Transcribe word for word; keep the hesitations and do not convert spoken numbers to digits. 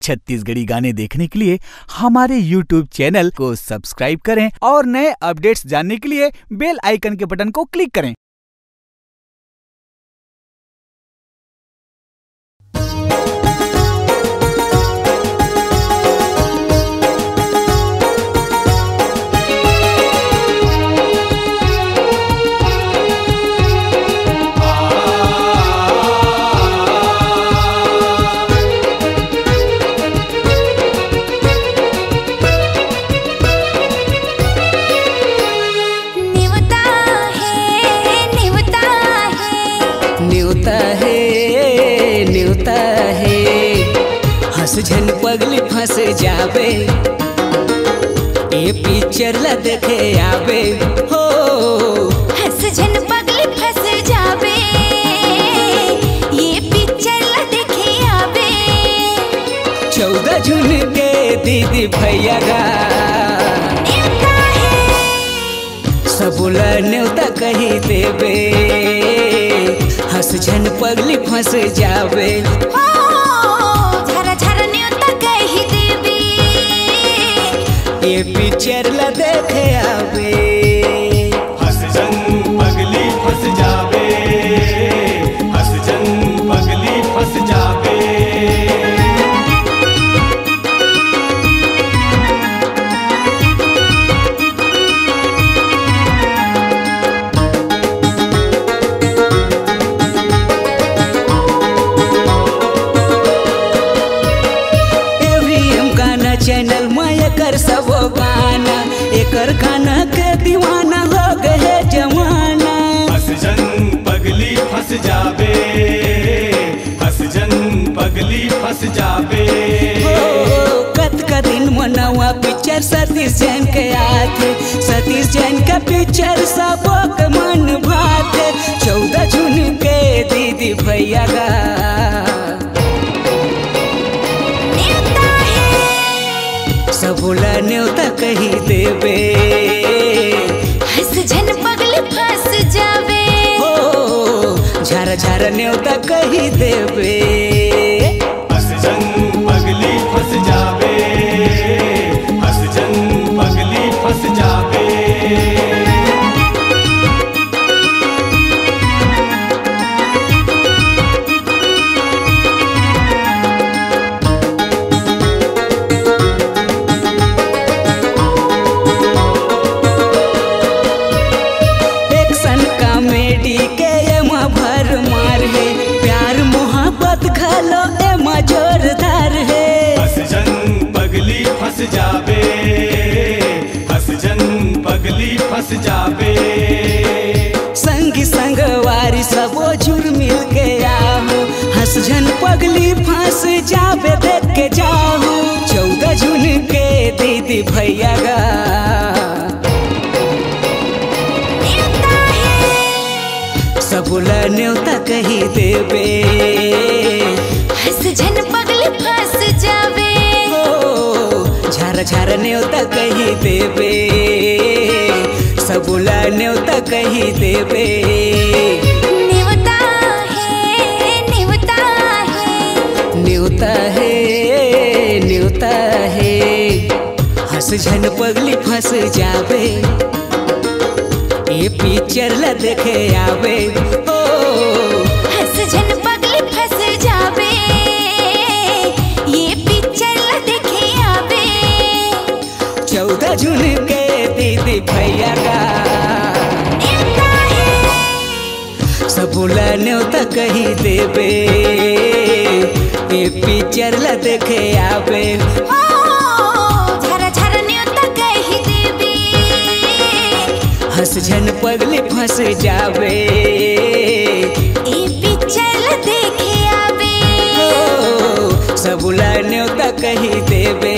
छत्तीसगढ़ी गाने देखने के लिए हमारे YouTube चैनल को सब्सक्राइब करें और नए अपडेट्स जानने के लिए बेल आइकन के बटन को क्लिक करें। न्योता हे, न्योता हे, हंस झन पगली फंस जाबे, ए पिक्चर ला देखे आबे हो। हंस झन पगली फंस जाबे, ए पिक्चर ला देखे आबे। चौदह जून के दीदी भैया गा, न्योता हे। सबो ला न्योता कही देबे, हंस झन पगली फंस जाबे। हो, झरा झरा न्योता कही देबे, ए पिक्चर ला देखे आबे। हंस झन पगली फंस जाबे, हंस झन पगली फंस जाबे। एवीएम गाना चैनल म एकर सबो गाना, एकर गाना के दीवाना हो गए जमाना। हंस झन पगली फंस जाबे, हंस झन पगली फंस जाबे। हो, कतका दिन म नवा पिक्चर सतीश जैन के आथे, सतीश जैन के पिक्चर सबो के मन भाथे। चौदह जून के दीदी भैया गा, न्योता हे। सबो ला न्योता कही देबे, हंस झन पगली फंस जाबे। हो, झरा झरा न्योता कही देबे। हंस झन पगली फंस जाबे, हंस झन पगली फंस जाबे। एक्शन कॉमेडी के एमा भरमार हे, प्यार मोहब्बत घलो एमा जोरदार हे। हंस झन पगली फंस जाबे, हंस झन पगली फंस जाबे। संगी संगवारी सबो जुड़ मिल के आहू, हंस झन पगली फंस जाबे देख के जाहू। चौदह जून के दीदी भैया गा, न्योता हे। सबो ला न्योता कही देबे, हंस झन पगली फंस जाबे। हो, झरा झरा न्योता कही देबे, सबो ला न्योता कही देबे। न्योता हे, न्योता हे, न्योता हे, न्योता हे। हंस झन पगली फंस जाबे, ए पिक्चर ला देखे आबे। ओ, हंस झन पगली फंस जाबे, ए पिक्चर ला देखे आबे। चौदह जून के दीदी भैया गा, न्योता हे। सबो ला न्योता कही देबे, ए पिक्चर ला देखे आबे। ओ, झरा झरा न्योता कही देबे, हंस झन पगली फंस जाबे। ए पिक्चर ला देखे आबे। ओ, सबो ला न्योता कही देबे।